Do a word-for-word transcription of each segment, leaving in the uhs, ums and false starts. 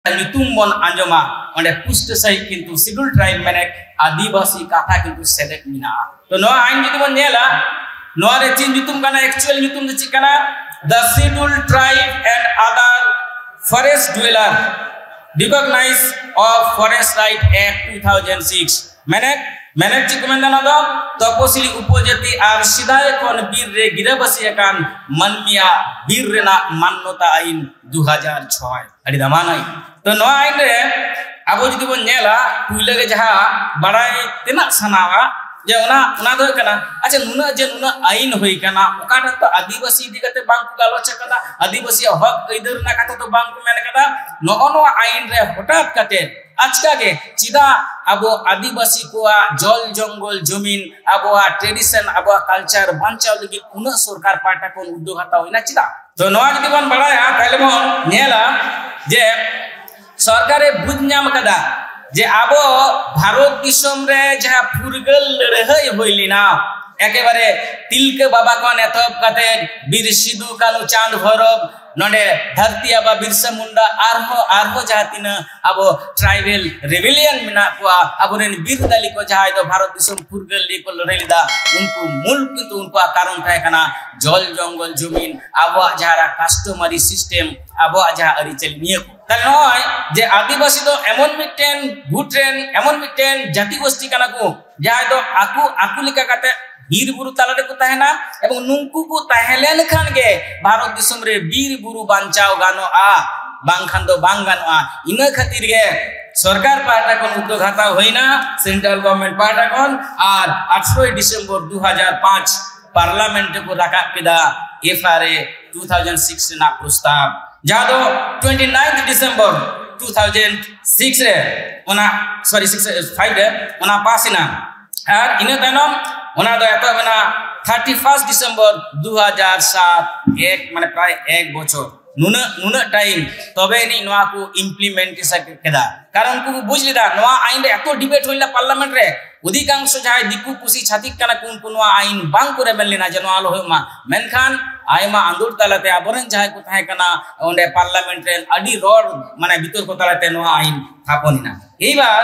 ᱧᱩᱛᱩᱢ ᱵᱚᱱ ᱟᱸᱡᱚᱢᱟ, ᱚᱸᱰᱮ ᱯᱩᱥᱴᱟᱹ ᱥᱟᱺᱦᱤᱡ ᱠᱤᱱᱛᱩ Scheduled Tribe ᱢᱮᱱᱮᱠ ᱟᱹᱫᱤᱵᱟᱹᱥᱤ ᱠᱟᱛᱷᱟ ᱠᱤᱱᱛᱩ ᱥᱮᱞᱮᱫ ᱢᱮᱱᱟᱜᱼᱟ᱾ ᱛᱚ ᱱᱚᱣᱟ ᱟᱭᱤᱱ ᱡᱩᱫᱤ ᱵᱚᱱ ᱧᱮᱞᱟ, ᱱᱚᱣᱟ ᱨᱮ ᱪᱮᱫ ᱧᱩᱛᱩᱢ ᱠᱟᱱᱟ, actual ᱧᱩᱛᱩᱢ ᱫᱚ ᱪᱮᱫ ᱠᱟᱱᱟ? The Scheduled Tribe and Other Forest Dweller Recognize of Forest Right Act two thousand six᱾ ᱢᱮᱱᱮᱠ, ᱢᱮᱱᱮᱠ ᱪᱮᱫ ᱠᱚ ᱢᱮᱱᱫᱟ? ᱱᱚᱣᱟ ᱫᱚ ᱛᱚᱯᱚᱥᱤᱞᱤ ᱩᱯᱚᱡᱟᱹᱛᱤ ᱟᱨ ᱥᱮᱫᱟᱭ ᱠᱷᱚᱱ ᱵᱤᱨ ᱨᱮ ᱜᱤᱨᱟᱹᱵᱟᱹᱥᱤ ᱟᱠᱟᱱ ᱢᱟᱹᱱᱢᱤᱭᱟᱜ ᱵᱤᱨ ᱨᱮᱱᱟᱜ ᱢᱟᱱᱱᱚᱛᱟ ᱟᱭᱤᱱ ᱫᱩ ᱦᱟᱡᱟᱨ ᱪᱷᱚᱭ᱾ ᱟᱹᱰᱤ ᱫᱟᱢᱟᱱ ᱟᱹᱭᱤᱱ᱾ ᱛᱚ ᱱᱚᱣᱟ ᱟᱹᱭᱤᱱ ᱨᱮ ᱟᱵᱚ ᱡᱩᱫᱤ ᱵᱚᱱ ᱧᱮᱞᱟ, ᱯᱩᱭᱞᱟᱹ ᱜᱮ ᱡᱟᱦᱟᱸ ᱵᱟᱲᱟᱭ ᱛᱮᱱᱟᱜ ᱥᱟᱱᱟᱣᱟ, ᱡᱮ ᱚᱱᱟ, ᱚᱱᱟ ᱫᱚ ᱦᱩᱭᱩᱜ ᱠᱟᱱᱟ, ᱟᱪᱪᱷᱟ, ᱱᱩᱱᱟᱹᱜ ᱡᱮ ᱱᱩᱱᱟᱹᱜ ᱟᱹᱭᱤᱱ ᱦᱩᱭ ᱠᱟᱱᱟ, ᱚᱠᱟᱴᱟᱜ ᱫᱚ ᱟᱹᱫᱤᱵᱟᱹᱥᱤ ᱤᱫᱤ ᱠᱟᱛᱮ ᱵᱟᱝ ᱠᱚ ᱜᱟᱞᱚᱪ ᱟᱠᱟᱫᱟ, ᱟᱹᱫᱤᱵᱟᱹᱥᱤᱭᱟᱜ ᱦᱚᱠ ᱟᱹᱭᱫᱟᱹᱨ ᱨᱮᱱᱟᱜ ᱠᱟᱛᱷᱟ ᱫᱚ ᱵᱟᱝ ᱠᱚ ᱢᱮᱱ ᱟᱠᱟᱫᱟ᱾ ᱱᱚᱜᱼᱚ ᱱᱚᱣᱟ ᱟᱹᱭᱤᱱ ᱨᱮ ᱦᱚᱴᱟᱛ ᱠᱟᱛᱮ ᱟᱪᱠᱟ ᱜᱮ ᱪᱮᱫᱟᱜ ᱟᱵᱚ ᱟᱹᱫᱤᱵᱟᱹᱥᱤ ᱠᱚᱣᱟᱜ ᱡᱚᱞ ᱡᱚᱝᱜᱚᱞ ᱡᱚᱢᱤᱱ, ᱟᱵᱚᱣᱟᱜ tradition, ᱟᱵᱚᱣᱟᱜ culture ᱵᱟᱧᱪᱟᱣ ᱞᱟᱹᱜᱤᱫ ᱩᱱᱟᱹᱜ ᱥᱚᱨᱠᱟᱨ ᱯᱟᱦᱴᱟ ᱠᱷᱚᱱ ᱩᱫᱽᱫᱳᱜᱽ ᱦᱟᱛᱟᱣ ᱦᱩᱭᱱᱟ? ᱪᱮᱫᱟᱜ? ᱛᱚ ᱱᱚᱣᱟ ᱡᱩᱫᱤ ᱵᱚᱱ ᱵᱟᱲᱟᱭᱟ, ᱛᱟᱦᱞᱮ ᱵᱚᱱ ᱧᱮᱞᱟ ᱡᱮ ᱥᱚᱨᱠᱟᱨᱮ ᱵᱩᱡᱽ ᱧᱟᱢ ᱠᱟᱫᱟ ᱡᱮ ᱟᱵᱚ ᱵᱷᱟᱨᱚᱛ ᱫᱤᱥᱚᱢ ᱨᱮ ᱡᱟᱦᱟᱸ ᱯᱷᱩᱨᱜᱟᱹᱞ ᱞᱟᱹᱲᱦᱟᱹᱭ ᱦᱩᱭ ᱞᱮᱱᱟ, ᱮᱠᱮᱵᱟᱨᱮ ᱛᱤᱞᱠᱟᱹ ᱵᱟᱵᱟ ᱠᱷᱚᱱ ᱮᱛᱚᱦᱚᱵ ᱠᱟᱛᱮ ᱵᱤᱨ ᱥᱤᱫᱩ, ᱠᱟᱹᱱᱩ, ᱪᱟᱸᱫᱽ, ᱵᱷᱚᱭᱨᱚᱵ, ᱱᱚᱰᱮ ᱫᱷᱟᱹᱨᱛᱤ ᱟᱵᱟ, ᱵᱤᱨᱥᱟ ᱢᱩᱱᱰᱟ, ᱟᱨᱦᱚᱸ, ᱟᱨᱦᱚᱸ ᱡᱟᱦᱟᱸ ᱛᱤᱱᱟᱹᱜ ᱟᱵᱚ tribal rebellion ᱢᱮᱱᱟᱜ ᱠᱚᱣᱟ, ᱟᱵᱚᱨᱮᱱ ᱵᱤᱨ ᱫᱟᱹᱞᱤ ᱠᱚ ᱡᱟᱦᱟᱸᱭ ᱫᱚ ᱵᱷᱟᱨᱚᱛ ᱫᱤᱥᱚᱢ ᱯᱷᱩᱨᱜᱟᱹᱞ ᱞᱟᱹᱜᱤᱫ ᱠᱚ ᱞᱟᱹᱲᱦᱟᱹᱭ ᱞᱮᱫᱟ, ᱩᱱᱠᱩ ᱢᱩᱞ ᱠᱤᱱᱛᱩ ᱩᱱᱠᱩᱣᱟᱜ ᱠᱟᱨᱚᱱ ᱛᱟᱦᱮᱸ ᱠᱟᱱᱟ ᱡᱚᱞ ᱡᱚᱝᱜᱚᱞ ᱡᱚᱢᱤᱱ, ᱟᱵᱚᱣᱟᱜ ᱡᱟᱦᱟᱸ customary system, ᱟᱵᱚᱣᱟᱜ ᱡᱟᱦᱟᱸ ᱟᱹᱨᱤᱪᱟᱹᱞᱤ, ᱱᱤᱭᱟᱹ ᱠᱚ᱾ ᱛᱟᱦᱞᱮ ᱱᱚᱜᱼᱚᱭ ᱡᱮ ᱟᱹᱫᱤᱵᱟᱹᱥᱤ ᱫᱚ ᱮᱢᱚᱱ ᱢᱤᱫᱴᱮᱱ ᱜᱩᱴ ᱨᱮᱱ, ᱮᱢᱚᱱ ᱢᱤᱫᱴᱮᱱ ᱡᱟᱹᱛᱤ ᱜᱳᱥᱴᱤ ᱠᱟᱱᱟ ᱠᱚ, ᱡᱟᱦᱟᱸᱭ ᱫᱚ ᱟᱠᱚ, ᱟᱠᱚ ᱞᱮᱠᱟ ᱠᱟᱛᱮ ᱵᱤᱨ ᱵᱩᱨᱩ ᱛᱟᱞᱟ ᱨᱮᱠᱚ ᱛᱟᱦᱮᱱᱟ, ᱮᱵᱚᱝ ᱱᱩᱝᱠᱩ ᱠᱚ ᱛᱟᱦᱮᱸ ᱞᱮᱱᱠᱷᱟᱱ ᱜᱮ ᱵᱷᱟᱨᱚᱛ ᱫᱤᱥᱚᱢ ᱨᱮ ᱵᱤᱨ ᱵᱩᱨᱩ ᱵᱟᱧᱪᱟᱣ ᱜᱟᱱᱚᱜᱼᱟ, ᱵᱟᱝᱠᱷᱟᱱ ᱫᱚ ᱵᱟᱝ ᱜᱟᱱᱚᱜᱼᱟ᱾ ᱤᱱᱟᱹ ᱠᱷᱟᱹᱛᱤᱨ ᱜᱮ ᱥᱚᱨᱠᱟᱨ ᱯᱟᱦᱴᱟ ᱠᱷᱚᱱ ᱩᱫᱽᱫᱳᱜᱽ ᱦᱟᱛᱟᱣ ᱦᱩᱭᱱᱟ, central government ᱯᱟᱦᱴᱟ ᱠᱷᱚᱱ, ᱟᱨ ᱟᱴᱷᱨᱚᱭ ᱰᱤᱥᱮᱢᱵᱚᱨ ᱫᱩ ᱦᱟᱡᱟᱨ ᱯᱟᱸᱪ parliament ᱨᱮᱠᱚ ᱨᱟᱠᱟᱵ ᱠᱮᱫᱟ F R A two thousand six ᱨᱮᱱᱟᱜ ᱯᱨᱚᱥᱛᱟᱵ, ᱡᱟᱦᱟᱸ ᱫᱚ twenty ninth December two thousand six ᱨᱮ ᱚᱱᱟ, sorry, six, five ᱨᱮ ᱚᱱᱟ ᱯᱟᱥ ᱮᱱᱟ᱾ ᱟᱨ ᱤᱱᱟᱹ ᱛᱟᱭᱱᱚᱢ ᱚᱱᱟ ᱫᱚ ᱮᱛᱚᱦᱚᱵ ᱮᱱᱟ thirty first December ᱫᱩ ᱦᱟᱡᱟᱨ ᱥᱟᱛ, ᱮᱠ, ᱢᱟᱱᱮ ᱯᱨᱟᱭ ᱮᱠ ᱵᱚᱪᱷᱚᱨ, ᱱᱩᱱᱟᱹᱜ, ᱱᱩᱱᱟᱹᱜ time ᱛᱚᱵᱮ ᱟᱹᱱᱤᱡ ᱱᱚᱣᱟ ᱠᱚ implement ᱠᱮᱫᱟ᱾ ᱠᱟᱨᱚᱱ ᱩᱱᱠᱩ ᱠᱚ ᱵᱩᱡᱽ ᱞᱮᱫᱟ, ᱱᱚᱣᱟ ᱟᱹᱭᱤᱱ ᱨᱮ ᱮᱛᱚ debate ᱦᱩᱭ ᱞᱮᱱᱟ parliament ᱨᱮ, ᱚᱫᱷᱤᱠᱟᱝᱥᱚ ᱡᱟᱦᱟᱸᱭ ᱫᱤᱠᱩ ᱯᱩᱥᱤ ᱪᱷᱟᱹᱛᱤᱠ ᱠᱟᱱᱟ ᱠᱚ, ᱩᱱᱠᱩ ᱱᱚᱣᱟ ᱟᱹᱭᱤᱱ ᱵᱟᱝ ᱠᱚ ᱨᱮᱵᱮᱱ ᱞᱮᱱᱟ ᱡᱮ ᱱᱚᱣᱟ ᱟᱞᱚ ᱦᱩᱭᱩᱜ ᱢᱟ᱾ ᱢᱮᱱᱠᱷᱟᱱ ᱟᱭᱢᱟ ᱟᱸᱫᱳᱲ ᱛᱟᱞᱟᱛᱮ ᱟᱵᱚᱨᱮᱱ ᱡᱟᱦᱟᱸᱭ ᱠᱚ ᱛᱟᱦᱮᱸ ᱠᱟᱱᱟ ᱚᱸᱰᱮ ᱯᱟᱨᱞᱟᱢᱮᱱᱴ ᱨᱮᱱ ᱟᱹᱰᱤ ᱨᱚᱲ ᱢᱟᱱᱮ ᱵᱤᱛᱚᱨᱠᱚ ᱛᱟᱞᱟᱛᱮ ᱱᱚᱣᱟ ᱟᱭᱤᱱ ᱛᱷᱟᱯᱚᱱ ᱮᱱᱟ᱾ ᱮᱵᱟᱨ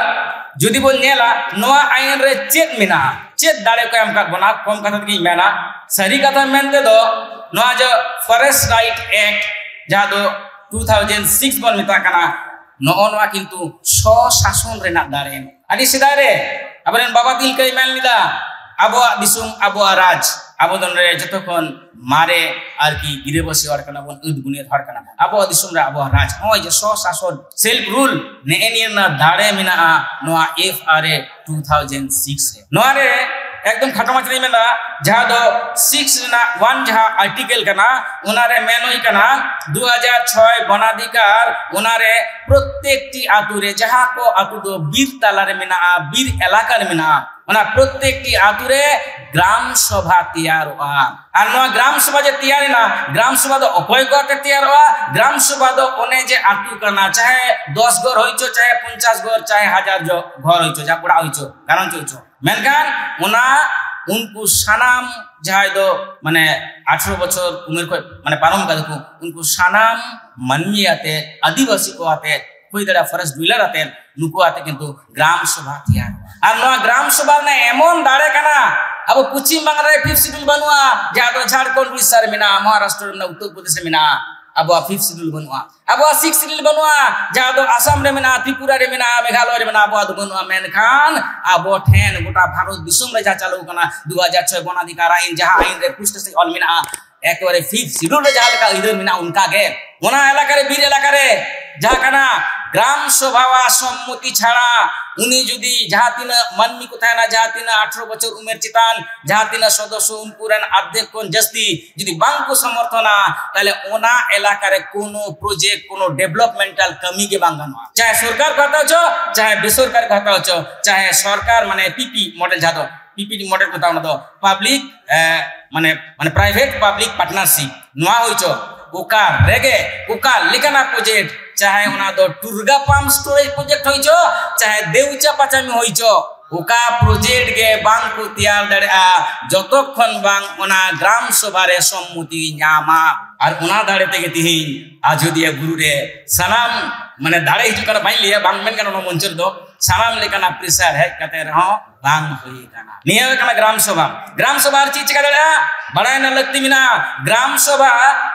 ᱡᱩᱫᱤ ᱵᱚᱱ ᱧᱮᱞᱟ ᱱᱚᱣᱟ ᱟᱭᱤᱱ ᱨᱮ ᱪᱮᱫ ᱢᱮᱱᱟᱜᱼᱟ, ᱪᱮᱫ ᱫᱟᱲᱮ ᱠᱚ ᱮᱢ ᱟᱠᱟᱫ ᱵᱚᱱᱟ, ᱠᱚᱢ ᱠᱟᱛᱷᱟ ᱛᱮᱜᱮᱧ ᱢᱮᱱᱟ, ᱥᱟᱹᱨᱤ ᱠᱟᱛᱷᱟ ᱢᱮᱱ ᱛᱮᱫᱚ ᱱᱚᱣᱟ ᱡᱮ ᱯᱷᱚᱨᱮᱥᱴ ᱨᱟᱭᱤᱴ ᱮᱠᱴ ᱡᱟᱦᱟᱸ ᱫᱚ ᱴᱩ ᱛᱷᱟᱣᱡᱮᱱᱰ ᱥᱤᱠᱥ ᱵᱚᱱ ᱢᱮᱛᱟᱜ ᱠᱟᱱᱟ, ᱱᱚᱜᱼᱚ ᱱᱚᱣᱟ ᱠᱤᱱᱛᱩ ᱥᱚ ᱥᱟᱥᱚᱱ ᱨᱮᱱᱟᱜ ᱫᱟᱲᱮ᱾ ᱟᱹᱰᱤ ᱥᱮᱫᱟᱭ ᱨᱮ ᱟᱵᱚᱨᱮᱱ ᱵᱟᱵᱟ ᱛᱤᱞᱠᱟᱹᱭ ᱢᱮᱱ ᱞᱮᱫᱟ, ᱟᱵᱚᱣᱟᱜ ᱫᱤᱥᱚᱢ, ᱟᱵᱚᱣᱟᱜ ᱨᱟᱡᱽ, ᱟᱵᱚ ᱫᱚ ᱱᱚᱰᱮ ᱡᱚᱛᱚ ᱠᱷᱚᱱ ᱢᱟᱨᱮ ᱟᱨᱠᱤ ᱜᱤᱨᱟᱹᱵᱟᱹᱥᱤ ᱦᱚᱲ ᱠᱟᱱᱟ ᱵᱚᱱ, ᱟᱹᱫ ᱵᱩᱱᱤᱭᱟᱹᱫ ᱦᱚᱲ ᱠᱟᱱᱟ ᱵᱚᱱ᱾ ᱟᱵᱚᱣᱟᱜ ᱫᱤᱥᱚᱢ ᱨᱮ ᱟᱵᱚᱣᱟᱜ ᱨᱟᱡᱽ, ᱱᱚᱜᱼᱚᱭ ᱡᱮ ᱥᱚ ᱥᱟᱥᱚᱱ, ᱥᱮᱞᱯ ᱨᱩᱞ, ᱱᱮᱜᱼᱮ ᱱᱤᱭᱟᱹ ᱨᱮᱱᱟᱜ ᱫᱟᱲᱮ ᱢᱮᱱᱟᱜᱼᱟ ᱱᱚᱣᱟ ᱮᱯᱷ ᱟᱨ ᱮ ᱴᱩ ᱛᱷᱟᱣᱡᱮᱱᱰ ᱥᱤᱠᱥ ᱨᱮ᱾ ᱱᱚᱣᱟ ᱨᱮ ᱮᱠᱫᱚᱢ ᱠᱷᱟᱴᱚ ᱢᱟᱪᱷᱟ ᱛᱮᱧ ᱢᱮᱱᱫᱟ, ᱡᱟᱦᱟᱸ ᱫᱚ ᱥᱤᱠᱥ ᱨᱮᱱᱟᱜ ᱚᱣᱟᱱ ᱡᱟᱦᱟᱸ ᱟᱨᱴᱤᱠᱮᱞ ᱠᱟᱱᱟ, ᱚᱱᱟ ᱨᱮ ᱢᱮᱱ ᱦᱩᱭ ᱠᱟᱱᱟ, ᱫᱩ ᱦᱟᱡᱟᱨ ᱪᱷᱚᱭ ᱵᱚᱱᱟᱫᱷᱤᱠᱟᱨ, ᱚᱱᱟ ᱨᱮ ᱯᱨᱚᱛᱛᱮᱠᱴᱤ ᱟᱛᱳ ᱨᱮ, ᱡᱟᱦᱟᱸ ᱠᱚ ᱟᱛᱳ ᱫᱚ ᱵᱤᱨ ᱛᱟᱞᱟ ᱨᱮ ᱢᱮᱱᱟᱜᱼᱟ, ᱵᱤᱨ ᱮᱞᱟᱠᱟ ᱨᱮ ᱢᱮᱱᱟᱜᱼᱟ, ᱚᱱᱟ ᱯᱨᱚᱛᱛᱮᱠᱴᱤ ᱟᱛᱳ ᱨᱮ ᱜᱨᱟᱢ ᱥᱚᱵᱷᱟ ᱛᱮᱭᱟᱨᱚᱜᱼᱟ᱾ ᱟᱨ ᱱᱚᱣᱟ ᱜᱨᱟᱢ ᱥᱚᱵᱷᱟ ᱡᱮ ᱛᱮᱭᱟᱨ ᱮᱱᱟ, ᱜᱨᱟᱢ ᱥᱚᱵᱷᱟ ᱫᱚ ᱚᱠᱚᱭ ᱠᱚ ᱟᱛᱮ ᱛᱮᱭᱟᱨᱚᱜᱼᱟ? ᱜᱨᱟᱢ ᱥᱚᱵᱷᱟ ᱫᱚ ᱚᱱᱮ ᱡᱮ ᱟᱛᱳ ᱠᱟᱱᱟ, ᱪᱟᱦᱮ ᱫᱚᱥ ᱜᱷᱚᱨ ᱦᱩᱭ ᱪᱚ, ᱪᱟᱦᱮ ᱯᱚᱧᱪᱟᱥ ᱜᱷᱚᱨ, ᱪᱟᱦᱮ ᱦᱟᱡᱟᱨ ᱡᱚ-, ᱜᱷᱚᱨ ᱦᱩᱭ ᱪᱚ, ᱡᱟᱦᱟᱸ ᱚᱲᱟᱜ ᱦᱩᱭ ᱪᱚ, ᱜᱷᱟᱨᱚᱸᱡᱽ ᱦᱩᱭ ᱪᱚ, ᱢᱮᱱᱠᱷᱟᱱ ᱚᱱᱟ ᱩᱱᱠᱩ ᱥᱟᱱᱟᱢ ᱡᱟᱦᱟᱸᱭ ᱫᱚ ᱢᱟᱱᱮ ᱟᱴᱷᱨᱚ ᱵᱚᱪᱷᱚᱨ ᱩᱢᱮᱨ ᱠᱷᱚᱱ ᱢᱟᱱᱮ ᱯᱟᱨᱚᱢ ᱠᱟᱫᱟ ᱠᱚ, ᱩᱱᱠᱩ ᱥᱟᱱᱟᱢ ᱢᱟᱹᱱᱢᱤ ᱟᱛᱮ, ᱟᱹᱫᱤᱵᱟᱹᱥᱤ ᱠᱚ ᱟᱛᱮ, ᱦᱩᱭ ᱫᱟᱲᱮᱭᱟᱜᱼᱟ ᱯᱷᱚᱨᱮᱥᱴ ᱰᱩᱭᱞᱟᱨ ᱟᱛᱮ, ᱱᱩᱠᱩ ᱟᱛᱮ ᱠᱤᱱᱛᱩ ᱜᱨᱟᱢ ᱥᱚᱵᱷᱟ ᱛᱮᱭᱟᱨᱚᱜᱼᱟ᱾ ᱟᱨ ᱱᱚᱣᱟ ᱜᱨᱟᱢ ᱥᱚᱵᱷᱟ ᱨᱮᱱᱟᱜ ᱮᱢᱚᱱ ᱫᱟᱲᱮ ᱠᱟᱱᱟ, ᱟᱵᱚ ᱯᱚᱪᱷᱤᱢ ᱵᱟᱝᱞᱟ ᱨᱮ ᱯᱷᱤᱯᱛᱷ ᱥᱤᱰᱩᱞ ᱵᱟᱹᱱᱩᱜᱼᱟ, ᱡᱟᱦᱟᱸ ᱫᱚ ᱡᱷᱟᱲᱠᱷᱚᱸᱰ ᱩᱲᱤᱥᱥᱟ ᱨᱮ ᱢᱮᱱᱟᱜᱼᱟ, ᱢᱚᱦᱟᱨᱟᱥᱴᱨᱚ ᱨᱮ ᱢᱮᱱᱟᱜᱼᱟ, ᱩᱛᱛᱚᱨ ᱯᱨᱚᱫᱮᱥ ᱨᱮ ᱢᱮᱱᱟᱜᱼᱟ᱾ ᱟᱵᱚᱣᱟᱜ ᱯᱷᱤᱯᱛᱷ ᱥᱤᱰᱩᱞ ᱵᱟᱹᱱᱩᱜᱼᱟ, ᱡᱟᱦᱟᱸ ᱫᱚ ᱟᱥᱟᱢ ᱨᱮ ᱢᱮᱱᱟᱜᱼᱟ, ᱛᱨᱤᱯᱩᱨᱟ ᱨᱮ ᱢᱮᱱᱟᱜᱼᱟ, ᱢᱮᱜᱷᱟᱞᱚᱭ ᱨᱮ ᱢᱮᱱᱟᱜᱼᱟ, ᱟᱵᱚᱣᱟᱜ ᱫᱚ ᱵᱟᱹᱱᱩᱜᱼᱟ᱾ ᱢᱮᱱᱠᱷᱟᱱ ᱟᱵᱚ ᱴᱷᱮᱱ ᱜᱚᱴᱟ ᱵᱷᱟᱨᱚᱛ ᱫᱤᱥᱚᱢ ᱨᱮ ᱡᱟᱦᱟᱸ ᱪᱟᱹᱞᱩ ᱠᱟᱱᱟ ᱫᱩ ᱦᱟᱡᱟᱨ ᱪᱷᱚᱭ ᱵᱚᱱᱟᱫᱷᱤᱠᱟᱨ ᱟᱭᱤᱱ, ᱡᱟᱦᱟᱸ ᱟᱭᱤᱱ ᱨᱮ ᱯᱩᱥᱴᱟᱹ ᱥᱟᱺᱦᱤᱡ ᱚᱞ ᱢᱮᱱᱟᱜᱼᱟ, ᱮᱠᱮᱵᱟᱨᱮ ᱯᱷᱤᱯᱛᱷ ᱥᱤᱰᱩᱞ ᱨᱮ ᱡᱟᱦᱟᱸ ᱞᱮᱠᱟ ᱟᱹᱭᱫᱟᱹᱨ ᱢᱮᱱᱟᱜᱼᱟ, ᱚᱱᱠᱟ ᱜᱮ ᱚᱱᱟ ᱮᱞᱟᱠᱟ ᱨᱮ, ᱵᱤᱨ ᱮᱞᱟᱠᱟ ᱨᱮ ᱡᱟᱦᱟᱸ ᱠᱟᱱᱟ, ᱜᱨᱟᱢ ᱥᱚᱵᱷᱟᱣᱟᱜ ᱥᱚᱢᱢᱚᱛᱤ ᱪᱷᱟᱲᱟ ᱩᱱᱤ ᱡᱩᱫᱤ ᱡᱟᱦᱟᱸ ᱛᱤᱱᱟᱹᱜ ᱢᱟᱹᱱᱢᱤ ᱠᱚ ᱛᱟᱦᱮᱱᱟ, ᱡᱟᱦᱟᱸ ᱛᱤᱱᱟᱹᱜ ᱟᱴᱷᱨᱚ ᱵᱚᱪᱷᱚᱨ ᱩᱢᱮᱨ ᱪᱮᱛᱟᱱ ᱡᱟᱦᱟᱸ ᱛᱤᱱᱟᱹᱜ ᱥᱚᱫᱚᱥᱥᱚ, ᱩᱱᱠᱩ ᱨᱮᱱ ᱟᱫᱷᱮᱠ ᱠᱷᱚᱱ ᱡᱟᱹᱥᱛᱤ ᱡᱩᱫᱤ ᱵᱟᱝ ᱠᱚ ᱥᱚᱢᱚᱨᱛᱷᱚᱱᱟ, ᱛᱟᱦᱞᱮ ᱚᱱᱟ ᱮᱞᱟᱠᱟ ᱨᱮ ᱠᱳᱱᱳ ᱯᱨᱚᱡᱮᱠᱴ, ᱠᱳᱱᱳ ᱰᱮᱵᱷᱞᱚᱯᱢᱮᱱᱴᱟᱞ ᱠᱟᱹᱢᱤ ᱜᱮ ᱵᱟᱝ ᱜᱟᱱᱚᱜᱼᱟ᱾ ᱪᱟᱦᱮ ᱥᱚᱨᱠᱟᱨ ᱠᱚ ᱦᱟᱛᱟᱣ ᱦᱚᱪᱚ, ᱪᱟᱦᱮ ᱵᱮᱥᱚᱨᱠᱟᱨ ᱠᱚ ᱦᱟᱛᱟᱣ ᱦᱚᱪᱚ, ᱪᱟᱦᱮ ᱥᱚᱨᱠᱟᱨ ᱢᱟᱱᱮ ᱯᱤᱯᱤ ᱢᱚᱰᱮᱞ, ᱡᱟᱦᱟᱸ ᱫᱚ ᱯᱤᱯᱤ ᱢᱚᱰᱮᱞ ᱠᱚ ᱢᱮᱛᱟᱜᱼᱟ, ᱚᱱᱟ ᱫᱚ ᱯᱟᱵᱽᱞᱤᱠ, ᱮ, ᱢᱟᱱᱮ, ᱢᱟᱱᱮ ᱯᱨᱟᱭᱵᱷᱮᱴ ᱯᱟᱵᱽᱞᱤᱠ ᱯᱟᱨᱴᱱᱟᱨᱥᱤᱯ, ᱱᱚᱣᱟ ᱦᱩᱭ ᱦᱚᱪᱚ, ᱚᱠᱟ ᱨᱮᱜᱮ ᱚᱠᱟ ᱞᱮᱠᱟᱱᱟᱜ ᱯᱨᱚᱡᱮᱠᱴ, ᱪᱟᱦᱮ ᱚᱱᱟ ᱫᱚ ᱴᱩᱨᱜᱟ ᱯᱟᱢᱯ ᱥᱴᱳᱨᱮᱡᱽ ᱯᱨᱚᱡᱮᱠᱴ ᱦᱩᱭ ᱦᱚᱪᱚ, ᱪᱟᱦᱮ ᱫᱮᱣᱪᱟ ᱯᱟᱪᱟᱢᱤ ᱦᱩᱭ ᱦᱚᱪᱚ, ᱚᱠᱟ ᱯᱨᱚᱡᱮᱠᱴ ᱜᱮ ᱵᱟᱝ ᱠᱚ ᱛᱮᱭᱟᱨ ᱫᱟᱲᱮᱭᱟᱜᱼᱟ ᱡᱚᱛᱚ ᱠᱷᱚᱱ ᱵᱟᱝ ᱚᱱᱟ ᱜᱨᱟᱢ ᱥᱚᱵᱷᱟ ᱨᱮ ᱥᱚᱢᱢᱚᱛᱤ ᱧᱟᱢᱟ᱾ ᱟᱨ ᱚᱱᱟ ᱫᱟᱲᱮ ᱛᱮᱜᱮ ᱛᱤᱦᱤᱧ ᱟᱡᱚᱫᱤᱭᱟᱹ ᱵᱩᱨᱩ ᱨᱮ ᱥᱟᱱᱟᱢ ᱢᱟᱱᱮ ᱫᱟᱲᱮ ᱦᱤᱡᱩᱜ ᱠᱟᱱᱟ, ᱵᱟᱹᱧ ᱞᱟᱹᱭᱟ ᱵᱟᱝ ᱢᱮᱱ ᱜᱟᱱᱚᱜᱼᱟ ᱱᱚᱣᱟ ᱢᱚᱧᱪᱚ ᱨᱮᱫᱚ, ᱥᱟᱱᱟᱢ ᱞᱮᱠᱟᱱᱟᱜ ᱯᱨᱮᱥᱟᱨ ᱦᱮᱡ ᱠᱟᱛᱮ ᱨᱮᱦᱚᱸ ᱵᱟᱝ ᱦᱩᱭ ᱟᱠᱟᱱᱟ᱾ ᱱᱤᱭᱟᱹ ᱦᱩᱭᱩᱜ ᱠᱟᱱᱟ ᱜᱨᱟᱢ ᱥᱚᱵᱷᱟ᱾ ᱜᱨᱟᱢ ᱥᱚᱵᱷᱟ ᱟᱨ ᱪᱮᱫ ᱪᱤᱠᱟ ᱫᱟᱲᱮᱭᱟᱜᱼᱟ? ᱵᱟᱲᱟᱭ ᱨᱮᱱᱟᱜ ᱞᱟᱹᱠᱛᱤ ᱢᱮᱱᱟᱜᱼᱟ᱾ ᱜᱨᱟᱢ ᱥᱚᱵᱷᱟ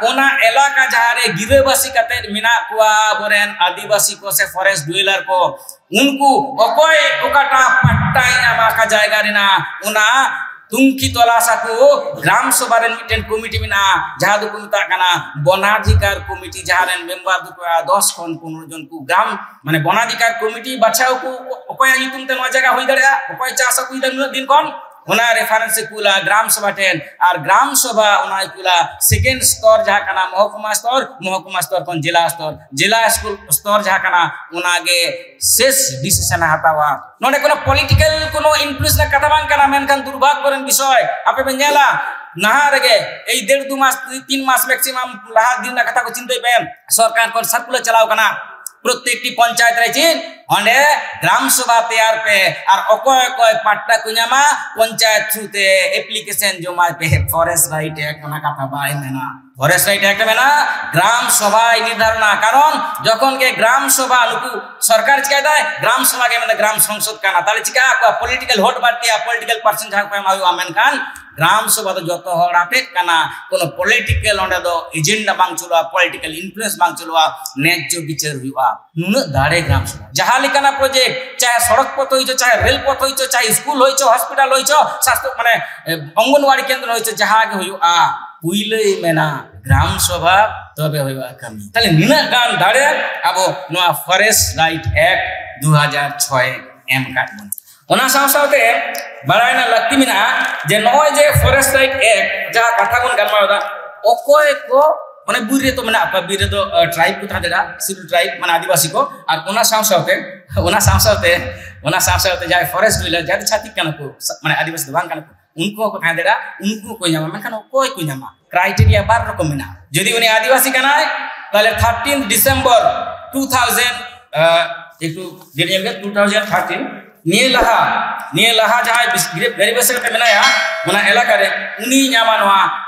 ᱚᱱᱟ ᱮᱞᱟᱠᱟ ᱡᱟᱦᱟᱸ ᱨᱮ ᱜᱤᱨᱟᱹᱵᱟᱹᱥᱤ ᱠᱟᱛᱮ ᱢᱮᱱᱟᱜ ᱠᱚᱣᱟ ᱟᱵᱚᱨᱮᱱ ᱟᱹᱫᱤᱵᱟᱹᱥᱤ ᱠᱚ ᱥᱮ ᱯᱷᱚᱨᱮᱥᱴ ᱰᱩᱭᱮᱞᱟᱨ ᱠᱚ, ᱩᱱᱠᱩ ᱚᱠᱚᱭ ᱚᱠᱟᱴᱟᱜ ᱯᱟᱴᱴᱟᱭ ᱧᱟᱢᱟ ᱚᱠᱟ ᱡᱟᱭᱜᱟ ᱨᱮᱱᱟᱜ, ᱚᱱᱟ ᱛᱩᱝᱠᱷᱤ ᱛᱚᱞᱟᱥ ᱟᱠᱚ᱾ ᱜᱨᱟᱢ ᱥᱚᱵᱷᱟ ᱨᱮᱱ ᱢᱤᱫᱴᱮᱱ ᱠᱚᱢᱤᱴᱤ ᱢᱮᱱᱟᱜᱼᱟ, ᱡᱟᱦᱟᱸ ᱫᱚᱠᱚ ᱢᱮᱛᱟᱜ ᱠᱟᱱᱟ ᱵᱚᱱᱟᱫᱷᱤᱠᱟᱨ ᱠᱚᱢᱤᱴᱤ, ᱡᱟᱦᱟᱸ ᱨᱮᱱ ᱢᱮᱢᱵᱟᱨ ᱫᱚᱠᱚ ᱦᱩᱭᱩᱜᱼᱟ ᱫᱚᱥ ᱠᱷᱚᱱ ᱯᱚᱱᱨᱚ ᱡᱚᱱ ᱠᱚ᱾ ᱜᱨᱟᱢ ᱢᱟᱱᱮ ᱵᱚᱱᱟᱫᱷᱤᱠᱟᱨ ᱠᱚᱢᱤᱴᱤ ᱵᱟᱪᱷᱟᱣ ᱠᱚ ᱚᱠᱚᱭᱟᱜ ᱧᱩᱛᱩᱢ ᱛᱮ ᱱᱚᱣᱟ ᱡᱟᱭᱜᱟ ᱦᱩᱭ ᱫᱟᱲᱮᱭᱟᱜᱼᱟ, ᱚᱠᱚᱭ ᱪᱟᱥ ᱟᱹᱜᱩᱭᱮᱫᱟ ᱱᱩᱱᱟᱹᱜ ᱫᱤᱱ ᱠᱷᱚᱱ, ᱚᱱᱟ ᱨᱮᱯᱷᱟᱨᱮᱱᱥ ᱮ ᱠᱩᱞᱟ ᱜᱨᱟᱢ ᱥᱚᱵᱷᱟ ᱴᱷᱮᱱ᱾ ᱟᱨ ᱜᱨᱟᱢ ᱥᱚᱵᱷᱟ ᱚᱱᱟᱭ ᱠᱩᱞᱟ ᱥᱮᱠᱮᱱᱰ ᱥᱛᱚᱨ ᱡᱟᱦᱟᱸ ᱠᱟᱱᱟ ᱢᱚᱦᱚᱠᱩᱢᱟ ᱥᱛᱚᱨ, ᱢᱚᱦᱚᱠᱩᱢᱟ ᱥᱛᱚᱨ ᱠᱷᱚᱱ ᱡᱮᱞᱟ ᱥᱛᱚᱨ, ᱡᱮᱞᱟ ᱥᱠᱩᱞ ᱥᱛᱚᱨ ᱡᱟᱦᱟᱸ ᱠᱟᱱᱟ ᱚᱱᱟᱜᱮ ᱥᱮᱥ ᱰᱤᱥᱤᱥᱚᱱ ᱮ ᱦᱟᱛᱟᱣᱟ᱾ ᱱᱚᱰᱮ ᱠᱳᱱᱳ ᱯᱚᱞᱤᱴᱤᱠᱟᱞ ᱠᱳᱱᱳ ᱤᱱᱯᱷᱞᱩᱭᱮᱱᱥ ᱨᱮᱱᱟᱜ ᱠᱟᱛᱷᱟ ᱵᱟᱝ ᱠᱟᱱᱟ, ᱢᱮᱱᱠᱷᱟᱱ ᱫᱩᱨᱵᱷᱟᱜᱽ ᱠᱚᱨᱮᱱ ᱵᱤᱥᱚᱭ ᱟᱯᱮ ᱯᱮ ᱧᱮᱞᱟ ᱱᱟᱦᱟᱜ ᱨᱮᱜᱮ ᱮᱭ ᱰᱮᱲ ᱫᱩ ᱢᱟᱥ ᱛᱤᱱ ᱢᱟᱥ ᱢᱮᱠᱥᱤᱢᱟᱢ ᱞᱟᱦᱟ ᱫᱤᱱ ᱨᱮᱱᱟᱜ ᱠᱟᱛᱷᱟ ᱠᱚ ᱪᱤᱱᱛᱟᱹᱭ ᱯᱮ, ᱥᱚᱨᱠᱟᱨ ᱠᱷᱚᱱ ᱥᱟᱨᱠᱩᱞᱟᱨ ᱪᱟᱞᱟᱣ ᱠᱟᱱᱟ ᱯᱨᱚᱛᱮᱠᱴᱤ ᱯᱚᱧᱪᱟᱭᱮᱛ ᱨᱮ ᱪᱮᱫ ᱚᱸᱰᱮ ᱜᱨᱟᱢ ᱥᱚᱵᱷᱟ ᱛᱮᱭᱟᱨ ᱯᱮ ᱟᱨ ᱚᱠᱚᱭ ᱚᱠᱚᱭ ᱯᱟᱴᱴᱟ ᱠᱚ ᱧᱟᱢᱟ ᱯᱚᱧᱪᱟᱭᱮᱛ ᱛᱷᱨᱩ ᱛᱮ ᱮᱯᱞᱤᱠᱮᱥᱚᱱ ᱡᱚᱢᱟᱭ ᱯᱮ ᱯᱷᱚᱨᱮᱥᱴ ᱨᱟᱭᱤᱴ ᱮᱠᱴ, ᱚᱱᱟ ᱠᱟᱛᱷᱟ ᱵᱟᱭ ᱢᱮᱱᱟ᱾ ᱯᱷᱚᱨᱮᱥᱴ ᱨᱟᱭᱤᱴ ᱮᱠᱴ ᱢᱮᱱᱟ ᱜᱨᱟᱢ ᱥᱚᱵᱷᱟᱭ ᱱᱤᱨᱫᱷᱟᱨᱚᱱᱟ, ᱠᱟᱨᱚᱱ ᱡᱚᱠᱷᱚᱱ ᱜᱮ ᱜᱨᱟᱢ ᱥᱚᱵᱷᱟ ᱱᱩᱠᱩ ᱥᱚᱨᱠᱟᱨ ᱪᱤᱠᱟᱭ ᱫᱟᱭ ᱜᱨᱟᱢ ᱥᱚᱵᱷᱟ ᱜᱮ ᱢᱮᱱᱫᱟ ᱜᱨᱟᱢ ᱥᱚᱝᱥᱚᱫ ᱠᱟᱱᱟ, ᱛᱟᱦᱞᱮ ᱪᱤᱠᱟ ᱟᱠᱚᱣᱟ ᱯᱚᱞᱤᱴᱤᱠᱟᱞ ᱦᱳᱴ ᱵᱟᱹᱲᱛᱤᱜᱼᱟ, ᱯᱚᱞᱤᱴᱤᱠᱟᱞ ᱯᱟᱨᱥᱚᱱ ᱡᱟᱦᱟᱸ ᱠᱚ ᱮᱢᱟ ᱦᱩᱭᱩᱜᱼᱟ, ᱢᱮᱱᱠᱷᱟᱱ ᱜᱨᱟᱢ ᱥᱚᱵᱷᱟ ᱫᱚ ᱡᱚᱛᱚ ᱦᱚᱲ ᱟᱛᱮᱫ ᱠᱟᱱᱟ, ᱠᱳᱱᱳ ᱯᱚᱞᱤᱴᱤᱠᱟᱞ ᱚᱸᱰᱮ ᱫᱚ ᱮᱡᱮᱱᱰᱟ ᱵᱟᱝ ᱪᱟᱞᱩᱜᱼᱟ, ᱯᱚᱞᱤᱴᱤᱠᱟᱞ ᱤᱱᱯᱷᱞᱩᱭᱮᱱᱥ ᱵᱟᱝ ᱪᱟᱞᱩᱜᱼᱟ, ᱱᱮᱡᱽᱡᱚ ᱵᱤᱪᱟᱹᱨ ᱦᱩᱭᱩᱜᱼᱟ᱾ ᱱᱩᱱᱟᱹᱜ ᱫᱟᱲᱮ ᱜᱨᱟᱢ ᱥᱚᱵᱷᱟ᱾ ᱡᱟᱦᱟᱸ ᱞᱮᱠᱟᱱᱟᱜ ᱯᱨᱚᱡᱮᱠᱴ, ᱪᱟᱦᱮ ᱥᱚᱲᱚᱠ ᱯᱚᱛᱷ ᱦᱩᱭ ᱦᱚᱪᱚ, ᱪᱟᱦᱮ ᱨᱮᱞ ᱯᱚᱛᱷ ᱦᱩᱭ ᱦᱚᱪᱚ, ᱪᱟᱦᱮ ᱥᱠᱩᱞ ᱦᱩᱭ ᱦᱚᱪᱚ, ᱦᱚᱥᱯᱤᱴᱟᱞ ᱦᱩᱭ ᱦᱚᱪᱚ, ᱥᱟᱥᱛᱷᱚ ᱢᱟᱱᱮ ᱮ, ᱚᱝᱜᱚᱱᱣᱟᱲᱤ ᱠᱮᱱᱫᱨᱚ ᱦᱩᱭ ᱦᱚᱪᱚ, ᱡᱟᱦᱟᱸ ᱜᱮ ᱦᱩᱭᱩᱜᱼᱟ, ᱯᱩᱭᱞᱟᱹᱭ ᱢᱮᱱᱟ ᱜᱨᱟᱢ ᱥᱚᱵᱷᱟ, ᱛᱚᱵᱮ ᱦᱩᱭᱩᱜᱼᱟ ᱠᱟᱹᱢᱤ᱾ ᱛᱟᱦᱞᱮ ᱱᱤᱱᱟᱹᱜ ᱜᱟᱱ ᱫᱟᱲᱮ ᱟᱵᱚ ᱱᱚᱣᱟ ᱯᱷᱚᱨᱮᱥᱴ ᱨᱟᱭᱤᱴ ᱮᱠᱴ ᱫᱩ ᱦᱟᱡᱟᱨ ᱪᱷᱚᱭ ᱮᱢ ᱟᱠᱟᱫ ᱵᱚᱱᱟ᱾ ᱚᱱᱟ ᱥᱟᱶ ᱥᱟᱶᱛᱮ ᱵᱟᱲᱟᱭ ᱨᱮᱱᱟᱜ ᱞᱟᱹᱠᱛᱤ ᱢᱮᱱᱟᱜᱼᱟ ᱡᱮ ᱱᱚᱜᱼᱚᱭ ᱡᱮ ᱯᱷᱚᱨᱮᱥᱴ ᱨᱟᱭᱤᱴ ᱮᱠᱴ ᱡᱟᱦᱟᱸ ᱠᱟᱛᱷᱟ ᱵᱚᱱ ᱜᱟᱞᱢᱟᱨᱟᱣ ᱮᱫᱟ, ᱚᱠᱚᱭ ᱠᱚ ᱢᱟᱱᱮ ᱵᱤᱨ ᱨᱮᱛᱚ ᱢᱮᱱᱟᱜ ᱠᱚᱣᱟ, ᱵᱤᱨ ᱨᱮᱫᱚ ᱴᱨᱟᱭᱤᱵ ᱠᱚ ᱛᱟᱦᱮᱸ ᱫᱟᱲᱮᱭᱟᱜᱼᱟ, ᱥᱤᱰᱩᱞ ᱴᱨᱟᱭᱤᱵ ᱢᱟᱱᱮ ᱟᱹᱫᱤᱵᱟᱹᱥᱤ ᱠᱚ, ᱟᱨ ᱚᱱᱟ ᱥᱟᱶ ᱥᱟᱶᱛᱮ ᱚᱱᱟ ᱥᱟᱶ ᱥᱟᱶᱛᱮ ᱚᱱᱟ ᱥᱟᱶ ᱥᱟᱶᱛᱮ ᱡᱟᱦᱟᱸᱭ ᱯᱷᱚᱨᱮᱥᱴ ᱰᱩᱭᱮᱞᱟᱨ, ᱡᱟᱦᱟᱸᱭ ᱫᱚ ᱪᱷᱟᱹᱛᱤᱠ ᱠᱟᱱᱟ ᱠᱚ, ᱥᱟ- ᱢᱟᱱᱮ ᱟᱹᱫᱤᱵᱟᱹᱥᱤ ᱫᱚ ᱵᱟᱝ ᱠᱟᱱᱟ ᱠᱚ, ᱩᱱᱠᱩ ᱦᱚᱸᱠᱚ ᱛᱟᱦᱮᱸ ᱫᱟᱲᱮᱭᱟᱜᱼᱟ, ᱩᱱᱠᱩ ᱦᱚᱸᱠᱚ ᱧᱟᱢᱟ᱾ ᱢᱮᱱᱠᱷᱟᱱ ᱚᱠᱚᱭ ᱠᱚ ᱧᱟᱢᱟ? ᱠᱨᱟᱭᱴᱮᱨᱤᱭᱟ ᱵᱟᱨ ᱨᱚᱠᱚᱢ ᱢᱮᱱᱟᱜᱼᱟ᱾ ᱡᱩᱫᱤ ᱩᱱᱤ ᱟᱹᱫᱤᱵᱟᱹᱥᱤ ᱠᱟᱱᱟᱭ, ᱛᱟᱦᱞᱮ ᱛᱷᱟᱨᱴᱤᱱ ᱰᱤᱥᱮᱢᱵᱚᱨ ᱴᱩ ᱛᱷᱟᱣᱡᱮᱱᱰ, ᱮᱠᱴᱩ ᱰᱮᱴ ᱧᱮᱞ ᱜᱮ, ᱴᱩ ᱛᱷᱟᱣᱡᱮᱱᱰ ᱛᱷᱟᱨᱴᱤᱱ ᱱᱤᱭᱟᱹ ᱞᱟᱦᱟ ᱱᱤᱭᱟᱹ ᱞᱟᱦᱟ ᱡᱟᱦᱟᱸᱭ ᱵᱤᱥ- ᱜᱤᱨᱟᱹ- ᱵᱮᱨᱤ ᱵᱮᱥ ᱠᱟᱛᱮ ᱢᱮᱱᱟᱭᱟ, ᱚᱱᱟ ᱮᱞᱟᱠᱟ ᱨᱮ, ᱩᱱᱤ ᱧᱟᱢᱟ ᱱᱚᱣᱟ᱾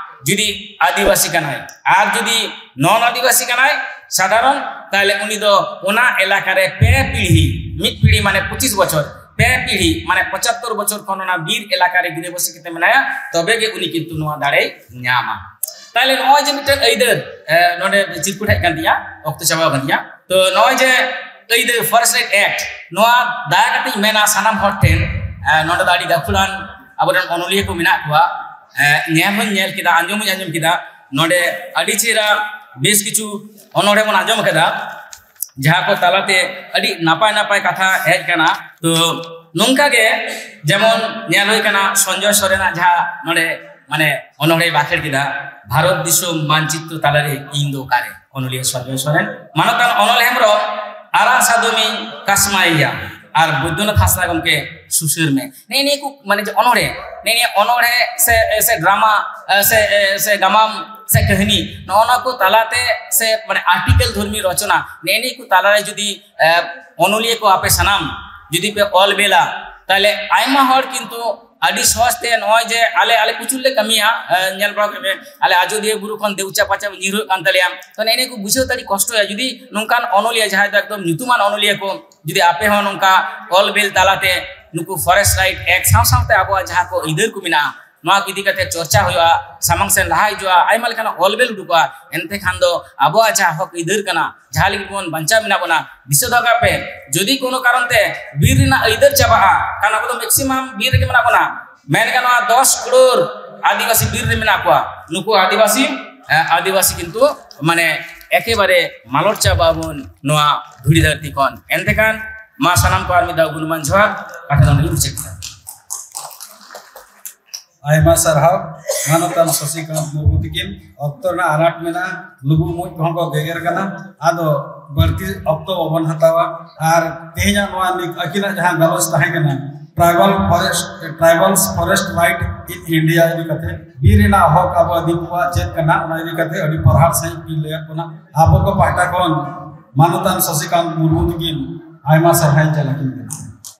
ᱡᱩᱫᱤ ᱟᱹᱫᱤᱵᱟᱹᱥᱤ ᱠᱟᱱᱟᱭ ᱟᱨ ᱡᱩᱫᱤ ᱱᱚᱱ ᱟᱹᱫᱤᱵᱟᱹᱥᱤ ᱠᱟᱱᱟᱭ, ᱥᱟᱫᱷᱟᱨᱚᱱ, ᱛᱟᱦᱞᱮ ᱩᱱᱤ ᱫᱚ ᱚᱱᱟ ᱮᱞᱟᱠᱟ ᱨᱮ ᱯᱮ ᱯᱤᱲᱦᱤ, ᱢᱤᱫ ᱯᱤᱲᱦᱤ ᱢᱟᱱᱮ ᱯᱚᱸᱪᱤᱥ ᱵᱚᱪᱷᱚᱨ, ᱯᱮ ᱯᱤᱲᱦᱤ ᱢᱟᱱᱮ ᱯᱚᱸᱪᱟᱛᱛᱳᱨ ᱵᱚᱪᱷᱚᱨ ᱠᱷᱚᱱ ᱚᱱᱟ ᱵᱤᱨ ᱮᱞᱟᱠᱟ ᱨᱮ ᱜᱤᱨᱟᱹᱵᱟᱹᱥᱤ ᱠᱟᱛᱮ ᱢᱮᱱᱟᱭᱟ, ᱛᱚᱵᱮ ᱜᱮ ᱩᱱᱤ ᱠᱤᱱᱛᱩ ᱱᱚᱣᱟ ᱫᱟᱲᱮᱭ ᱧᱟᱢᱟ᱾ ᱛᱟᱦᱞᱮ ᱱᱚᱜᱼᱚᱭ ᱡᱮ ᱢᱤᱫᱴᱮᱱ ᱟᱹᱭᱫᱟᱹᱨ, ᱮ, ᱱᱚᱰᱮ ᱪᱤᱨᱠᱩᱴ ᱦᱮᱡ ᱠᱟᱱ ᱛᱤᱧᱟ, ᱚᱠᱛᱚ ᱪᱟᱵᱟᱣ ᱠᱟᱱ ᱛᱤᱧᱟ᱾ ᱛᱚ ᱱᱚᱜᱼᱚᱭ ᱡᱮ ᱟᱹᱭᱫᱟᱹᱨ, Forest Right Act, ᱱᱚᱣᱟ ᱫᱟᱭᱟ ᱠᱟᱛᱮᱧ ᱢᱮᱱᱟ ᱥᱟᱱᱟᱢ ᱦᱚᱲ ᱴᱷᱮᱱ, ᱮ, ᱱᱚᱰᱮ ᱫᱚ ᱟᱹᱰᱤ ᱜᱟᱹᱠᱷᱩᱲᱟᱱ ᱟᱵᱚᱨᱮᱱ ᱚᱱᱚᱞᱤᱭᱟᱹ ᱠᱚ ᱢᱮᱱᱟᱜ ᱠᱚᱣᱟ᱾ ᱮ, ᱧᱮᱞ ᱦᱚᱧ ᱧᱮᱞ ᱠᱮᱫᱟ, ᱟᱸᱡᱚᱢ ᱦᱚᱧ ᱟᱸᱡᱚᱢ ᱠᱮᱫᱟ᱾ ᱱᱚᱰᱮ ᱟᱹᱰᱤ ᱪᱮᱦᱨᱟ ᱵᱮᱥ ᱠᱤᱪᱷᱩ ᱚᱱᱚᱬᱦᱮ ᱵᱚᱱ ᱟᱸᱡᱚᱢ ᱠᱟᱫᱟ, ᱡᱟᱦᱟᱸ ᱠᱚ ᱛᱟᱞᱟᱛᱮ ᱟᱹᱰᱤ ᱱᱟᱯᱟᱭ ᱱᱟᱯᱟᱭ ᱠᱟᱛᱷᱟ ᱦᱮᱡ ᱠᱟᱱᱟ᱾ ᱛᱚ ᱱᱚᱝᱠᱟ ᱜᱮ ᱡᱮᱢᱚᱱ ᱧᱮᱞ ᱦᱩᱭ ᱠᱟᱱᱟ ᱥᱚᱧᱡᱚᱭ ᱥᱚᱨᱮᱱᱟᱜ ᱡᱟᱦᱟᱸ ᱱᱚᱰᱮ ᱢᱟᱱᱮ ᱚᱱᱚᱬᱦᱮ ᱵᱟᱠᱷᱮᱲ ᱠᱮᱫᱟ, ᱵᱷᱟᱨᱚᱛ ᱫᱤᱥᱚᱢ ᱢᱟᱱᱪᱤᱛᱨᱚ ᱛᱟᱞᱟᱨᱮ ᱤᱧ ᱫᱚ ᱚᱠᱟᱨᱮ, ᱚᱱᱚᱞᱤᱭᱟᱹ ᱥᱚᱧᱡᱚᱭ ᱥᱚᱨᱮᱱ᱾ ᱢᱟᱱᱚᱛᱟᱱ ᱚᱱᱚᱞ ᱦᱮᱢᱵᱨᱚᱢ, ᱟᱨᱟᱜ ᱥᱟᱫᱚᱢᱤᱧ ᱠᱟᱥᱢᱟᱭᱮᱭᱟ, ᱟᱨ ᱵᱳᱭᱫᱚᱱᱟᱛᱷ ᱦᱟᱸᱥᱫᱟ ᱜᱚᱢᱠᱮ ᱥᱩᱥᱟᱹᱨ ᱢᱮ᱾ ᱱᱮᱜᱼᱮ ᱱᱤᱭᱟᱹ ᱠᱚ ᱢᱟᱱᱮ ᱡᱮ ᱚᱱᱚᱬᱦᱮ, ᱱᱮᱜᱼᱮ ᱱᱤᱭᱟᱹ ᱚᱱᱚᱬᱦᱮ ᱥᱮ, ᱥᱮ ᱰᱨᱟᱢᱟ, ᱥᱮ, ᱥᱮ ᱜᱟᱢᱟᱢ ᱥᱮ ᱠᱟᱹᱦᱱᱤ, ᱱᱚᱜᱼᱚ ᱱᱚᱣᱟ ᱠᱚ ᱛᱟᱞᱟᱛᱮ ᱥᱮ ᱢᱟᱱᱮ ᱟᱨᱴᱤᱠᱮᱞ ᱫᱷᱚᱨᱢᱤ ᱨᱚᱪᱚᱱᱟ, ᱱᱮᱜᱼᱮ ᱱᱤᱭᱟᱹ ᱠᱚ ᱛᱟᱞᱟᱨᱮ ᱡᱩᱫᱤ, ᱮ, ᱚᱱᱚᱞᱤᱭᱟᱹ ᱠᱚ ᱟᱯᱮ ᱥᱟᱱᱟᱢ ᱡᱩᱫᱤ ᱯᱮ ᱚᱞ ᱵᱮᱞᱟ, ᱛᱟᱦᱞᱮ ᱟᱭᱢᱟ ᱦᱚᱲ ᱠᱤᱱᱛᱩ ᱟᱹᱰᱤ ᱥᱚᱦᱚᱡ ᱛᱮ ᱱᱚᱜᱼᱚᱭ ᱡᱮ ᱟᱞᱮ, ᱟᱞᱮ ᱯᱨᱚᱪᱩᱨ ᱞᱮ ᱠᱟᱹᱢᱤᱭᱟ, ᱮ, ᱧᱮᱞ ᱵᱟᱲᱟ ᱠᱟᱜ ᱯᱮ, ᱟᱞᱮ ᱟᱡᱚᱫᱤᱭᱟᱹ ᱵᱩᱨᱩ ᱠᱷᱚᱱ ᱫᱮᱣᱪᱟ ᱯᱟᱪᱟ ᱧᱤᱨ ᱦᱩᱭᱩᱜ ᱠᱟᱱ ᱛᱟᱞᱮᱭᱟ᱾ ᱛᱚ ᱱᱮᱜᱼᱮ ᱱᱤᱭᱟᱹ ᱠᱚ ᱵᱩᱡᱷᱟᱹᱣ ᱛᱮ ᱟᱹᱰᱤ ᱠᱚᱥᱴᱚᱭᱟ᱾ ᱡᱩᱫᱤ ᱱᱚᱝᱠᱟᱱ ᱚᱱᱚᱞᱤᱭᱟᱹ ᱡᱟᱦᱟᱸᱭ ᱫᱚ ᱮᱠᱫᱚᱢ ᱧᱩᱛᱩᱢᱟᱱ ᱚᱱᱚᱞᱤᱭᱟᱹ ᱠᱚ ᱡᱩᱫᱤ ᱟᱯᱮ ᱦᱚᱸ ᱱᱚᱝᱠᱟ ᱚᱞ ᱵᱤᱞ ᱛᱟᱞᱟᱛᱮ ᱱᱩᱠᱩ Forest Right Act ᱥᱟᱶ ᱥᱟᱶᱛᱮ ᱟᱵᱚᱣᱟᱜ ᱡᱟᱦᱟᱸ ᱠᱚ ᱟᱹᱭᱫᱟᱹᱨ ᱠᱚ ᱢᱮᱱᱟᱜᱼᱟ, ᱱᱚᱣᱟ ᱠᱚ ᱤᱫᱤ ᱠᱟᱛᱮ ᱪᱚᱨᱪᱟ ᱦᱩᱭᱩᱜᱼᱟ, ᱥᱟᱢᱟᱝ ᱥᱮᱱ ᱞᱟᱦᱟ ᱦᱤᱡᱩᱜᱼᱟ, ᱟᱭᱢᱟ ᱞᱮᱠᱟᱱᱟᱜ ᱚᱞ ᱵᱤᱞ ᱩᱰᱩᱠᱚᱜᱼᱟ, ᱮᱱᱛᱮ ᱠᱷᱟᱱ ᱫᱚ ᱟᱵᱚᱣᱟᱜ ᱡᱟᱦᱟᱸ ᱦᱚᱠ ᱟᱹᱭᱫᱟᱹᱨ ᱠᱟᱱᱟ, ᱡᱟᱦᱟᱸ ᱞᱟᱹᱜᱤᱫ ᱵᱚᱱ ᱵᱟᱧᱪᱟᱣ ᱢᱮᱱᱟᱜ ᱵᱚᱱᱟ, ᱫᱤᱥᱟᱹ ᱫᱚᱦᱚ ᱠᱟᱜ ᱯᱮ, ᱡᱩᱫᱤ ᱠᱳᱱᱳ ᱠᱟᱨᱚᱱ ᱛᱮ ᱵᱤᱨ ᱨᱮᱱᱟᱜ ᱟᱹᱭᱫᱟᱹᱨ ᱪᱟᱵᱟᱜᱼᱟ, ᱠᱷᱟᱱ ᱟᱵᱚ ᱫᱚ ᱢᱮᱠᱥᱤᱢᱟᱢ ᱵᱤᱨ ᱨᱮᱜᱮ ᱢᱮᱱᱟᱜ ᱵᱚᱱᱟ᱾ ᱢᱮᱱ ᱜᱟᱱᱚᱜᱼᱟ ᱫᱚᱥ ᱠᱨᱳᱲ ᱟᱹᱫᱤᱵᱟᱹᱥᱤ ᱵᱤᱨ ᱨᱮ ᱢᱮᱱᱟᱜ ᱠᱚᱣᱟ᱾ ᱱᱩᱠᱩ ᱟᱹᱫᱤᱵᱟᱹᱥᱤ, ᱮ, ᱟᱹᱫᱤᱵᱟᱹᱥᱤ ᱠᱤᱱᱛᱩ ᱢᱟᱱᱮ ᱮᱠᱮᱵᱟᱨᱮ ᱢᱟᱞᱚᱴ ᱪᱟᱵᱟᱜ ᱟᱵᱚᱱ ᱱᱚᱣᱟ ᱫᱷᱩᱲᱤ ᱫᱷᱟᱹᱨᱛᱤ ᱠᱷᱚᱱ᱾ ᱮᱱᱛᱮ ᱠᱷᱟᱱ ᱢᱟ ᱥᱟᱱᱟᱢ ᱠᱚ ᱟᱨ ᱢᱤᱫ ᱫᱷᱟᱣ ᱜᱩᱱᱢᱟᱱ ᱡᱚᱦᱟᱨ, ᱠᱟᱛᱷᱟ ᱫᱚ ᱱᱚᱰᱮ ᱜᱮ ᱢᱩᱪᱟᱹᱫ ᱠᱮᱫᱟ᱾ ᱟᱭᱢᱟ ᱥᱟᱨᱦᱟᱣ ᱢᱟᱱᱚᱛᱟᱱ ᱥᱚᱥᱤᱠᱟᱱᱛ ᱢᱩᱨᱢᱩ ᱛᱤᱠᱤᱱ᱾ ᱚᱠᱛᱚ ᱨᱮᱱᱟᱜ ᱟᱱᱟᱴ ᱢᱮᱱᱟᱜᱼᱟ, ᱞᱩᱵᱩᱜ ᱢᱩᱡ ᱠᱚᱦᱚᱸ ᱠᱚ ᱜᱮᱜᱮᱨ ᱠᱟᱱᱟ᱾ ᱟᱫᱚ ᱵᱟᱹᱲᱛᱤ ᱚᱠᱛᱚ ᱵᱟᱵᱚᱱ ᱦᱟᱛᱟᱣᱟ᱾ ᱟᱨ ᱛᱮᱦᱮᱧᱟᱜ ᱱᱚᱣᱟ ᱱᱤ-, ᱟᱹᱠᱤᱱᱟᱜ ᱡᱟᱦᱟᱸ ᱜᱟᱞᱚᱪ ᱛᱟᱦᱮᱸ ᱠᱟᱱᱟ, Tribal Forest, Tribals Forest Right in India ᱤᱫᱤ ᱠᱟᱛᱮ, ᱵᱤᱨ ᱨᱮᱱᱟᱜ ᱦᱚᱠ ᱟᱵᱚ ᱟᱹᱫᱤᱢ ᱠᱚᱣᱟᱜ ᱪᱮᱫ ᱠᱟᱱᱟ, ᱚᱱᱟ ᱤᱫᱤ ᱠᱟᱛᱮ ᱟᱹᱰᱤ ᱯᱟᱨᱦᱟᱲ ᱥᱟᱺᱦᱤᱡ ᱠᱤᱱ ᱞᱟᱹᱭᱟᱫ ᱵᱚᱱᱟ᱾ ᱟᱵᱚ ᱠᱚ ᱯᱟᱦᱴᱟ ᱠᱷᱚᱱ ᱢᱟᱱᱚᱛᱟᱱ ᱥᱚᱥᱤᱠᱟᱱᱛ ᱢᱩᱨᱢᱩ ᱛᱤᱠᱤᱱ ᱟᱭᱢᱟ ᱥᱟᱨᱦᱟᱣ ᱤᱧ ᱪᱟᱞ ᱟᱹᱠᱤᱱ ᱠᱟᱱᱟ᱾